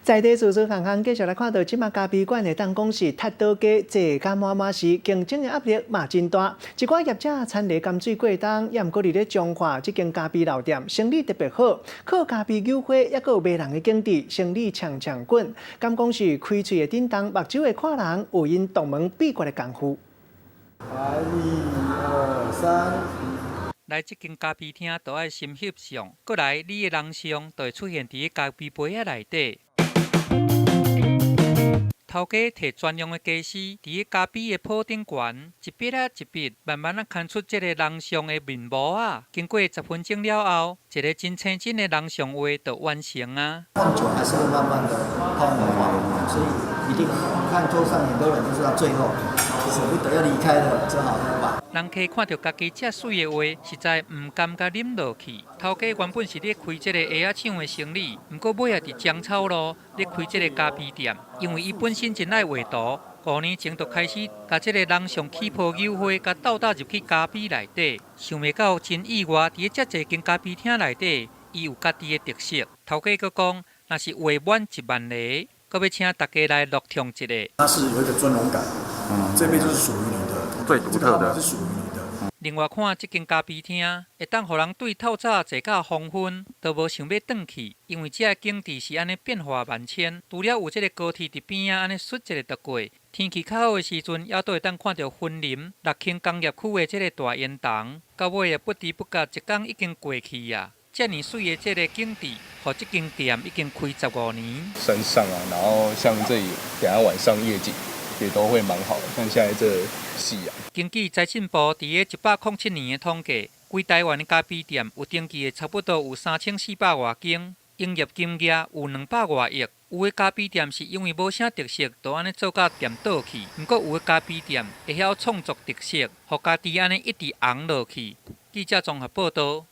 在地事事項項，繼續來看到這馬咖啡館會當講是踢倒街坐甲滿滿是，競爭的壓力嘛真大。一寡業者田螺甘水過冬，也毋過佇咧彰化這間咖啡老店生意特別好，靠咖啡酒花，抑閣有迷人的景致，生意強強滾。敢講是開喙會振動，目睭會看人，有𪜶獨門秘訣的功夫。來，一二三。來這間咖啡廳，都愛先翕相，過來你的人像就會出現佇咖啡杯仔內底。頭家提專用的家私，佇咖啡的泡頂懸，一筆仔一筆，慢慢仔牽出這个人像的面模仔。經過10分鐘了後，一个真青真的人像畫就完成啊！放久還是會慢慢的泡沫化，所以一定看桌上很多人都是到最後捨不得要離開了，只好喝吧。人客看著家己遮媠的畫，實在毋甘共啉落去。頭家原本是咧開這个鞋仔廠的生意，毋過尾仔佇樟草路咧開這个咖啡店，因為伊本身真愛畫圖，5年前就開始共這个人像起泡酒花，共倒搭入去咖啡內底。想袂到真意外，佇咧遮濟間咖啡廳內底，伊有家己的特色。頭家閣講，若是畫滿1萬个，閣欲請大家來樂暢一下。它是有一個尊榮感，這杯就是屬於你的，最獨特的，是屬於你的。另外看這間咖啡廳，會當予人對透早坐到黃昏，都無想欲轉去，因為這个景致是按呢變化萬千。除了有這个高鐵佇邊仔按呢窣一下就過，天氣較好的時陣，猶閣會當看著雲林六輕工業區的這个大煙囱。到尾啊，不知不覺一工已經過去啊。遮爾媠的這个景致，予這間店已經開15年。山上啊，然後像這裡，等下晚上夜景也都會蠻好的，像現在這夕陽。根據財政部佇咧107年的統計，規台灣的咖啡店有登記的差不多有3400外間，營業金額有200外億。有的咖啡店是因為無啥特色，就按呢做甲店倒去；毋過有的咖啡店會曉創作特色，予家己按呢一直紅落去。記者綜合報導。